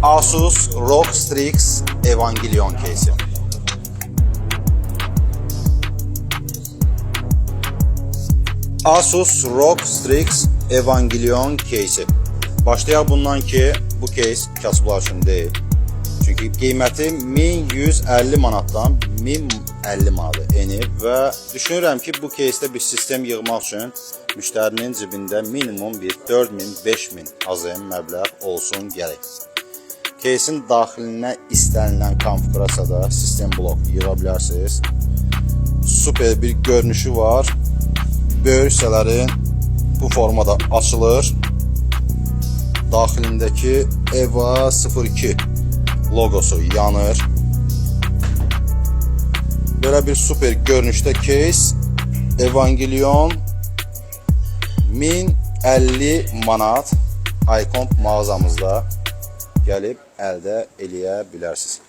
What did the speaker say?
Asus ROG Strix Evangelion case'i. Asus ROG Strix Evangelion case'i. Başlayaq bundan ki, bu case kasıblar üçün deyil. Çünki qiyməti 1150 manatdan 1050 manata enib və düşünürəm ki, bu casedə bir sistem yığmaq üçün müştərinin cibində minimum bir 4000-5000 AZM məbləğ olsun gərək. Case'in daxilinə istənilən konfiqurasiyada sistem blok yığa bilərsiniz. Super bir görünüşü var. Böyük hissələri bu formada açılır. Daxilindəki EVA 02 logosu yanır. Belə bir super görünüşdə case Evangelion 1050 manat iComp mağazamızda gəlib əldə eləyə bilərsiniz.